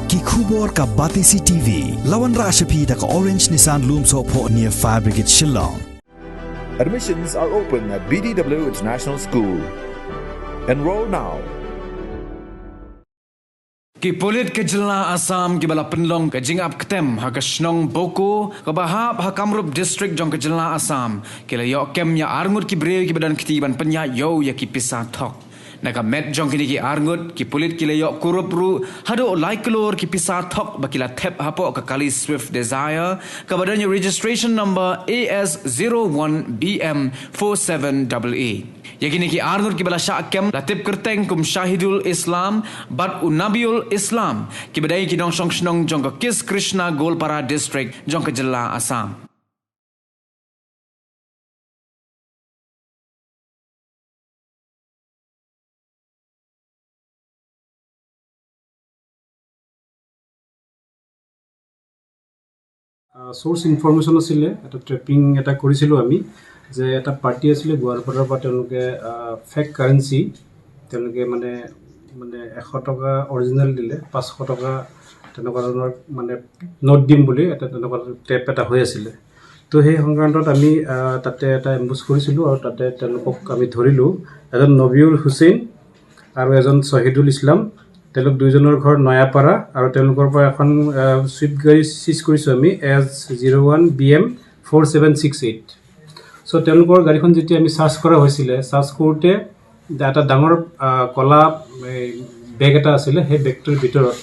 Ki khubor ka Batisi TV. Lawan Rashapi da ka Orange Nissan Loom So Pho near Fire Brigade Shillong. Admissions are open at BDW International School. Enroll now. Ki polit ke jela Assam ki bala penlong ke jingap ketem ha ke shnong boko ke bahap ha Kamrup district jong ke jela Assam ki le yo kem ya arngut ki bre ki badan kiti ban penya yo ya ki pisa thok na ka met jong ki ki arngut ki polit ki le yo kurup ru hado laiklor ki pisa thok bakila thep hapo ka kali Swift Desire ka badan registration number AS01BM47AA. Yakini ki arnur ki bala syakem latip kerteng kum Shahidul Islam bat Unabiul Islam ki badai ki dong song snong jong ka Kis Krishna Golpara district jong ka jela Assam. Source information আছিলে, এটা trapping এটা কৰিছিলোঁ আমি যে এটা party আছিলে গোৱালপাৰাৰ পৰা, তেওঁলোকে ফেক কাৰেঞ্চি তেওঁলোকে মানে মানে 100 টকা অৰিজিনেল দিলে 500 টকা তেনেকুৱা ধৰণৰ মানে নোট দিম বুলি এটা তেনেকুৱা টেপ এটা হৈ আছিলে। তো সেই সংক্ৰান্তত আমি তাতে এটা এম্বুজ কৰিছিলোঁ আৰু তাতে তেওঁলোকক আমি ধৰিলোঁ। এজন নবিউল হুছেইন আৰু এজন শ্বহিদুল ইছলাম, তেওঁলোক দুইজনৰ ঘৰ নয়াপাৰা আৰু তেওঁলোকৰ পৰা এখন চুইফ্ট গাড়ী চিজ কৰিছোঁ আমি S01BM4768। চ' তেওঁলোকৰ গাড়ীখন যেতিয়া আমি চাৰ্চ কৰা হৈছিলে, চাৰ্চ কৰোঁতে এটা ডাঙৰ ক'লা বেগ এটা আছিলে, সেই বেগটোৰ ভিতৰত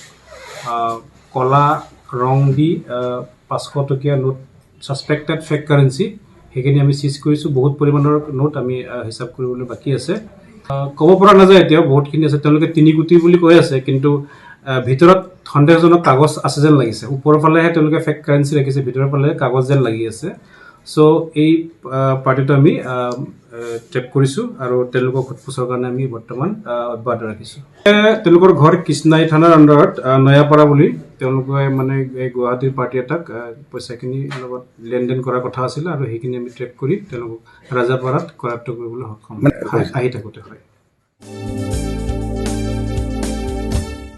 ক'লা ৰং দি 500 টকীয়া নোট, ছাছপেক্টেড ফেক কাৰেঞ্চি, সেইখিনি আমি চিজ কৰিছোঁ। বহুত পৰিমাণৰ নোট আমি হিচাপ কৰিবলৈ বাকী আছে, ক'ব পৰা নাযায় এতিয়াও, বহুতখিনি আছে। তেওঁলোকে 3 কোটি বুলি কৈ আছে, কিন্তু ভিতৰত সন্দেহজনক কাগজ আছে যেন লাগিছে। ওপৰৰ ফালেহে তেওঁলোকে ফেক কাৰেঞ্চি ৰাখিছে, ভিতৰৰ ফালে কাগজ যেন লাগি আছে। চ' এই পাৰ্টিটো আমি ট্ৰেপ কৰিছোঁ আৰু তেওঁলোকক সোধ পোছৰ কাৰণে আমি বৰ্তমান অব্যাহত ৰাখিছোঁ। তেওঁলোকৰ ঘৰ কৃষ্ণাই থানাৰ আণ্ডাৰত নয়াপাৰা বুলি। তেওঁলোকে মানে এই গুৱাহাটীৰ পাৰ্টি এটাক পইচাখিনিৰ লগত লেনদেন কৰাৰ কথা আছিলে আৰু সেইখিনি আমি ট্ৰেপ কৰি তেওঁলোকক ৰাজাপাৰাত কৰায়ত্ব কৰিবলৈ সক্ষম আহি থাকোঁতে হয়।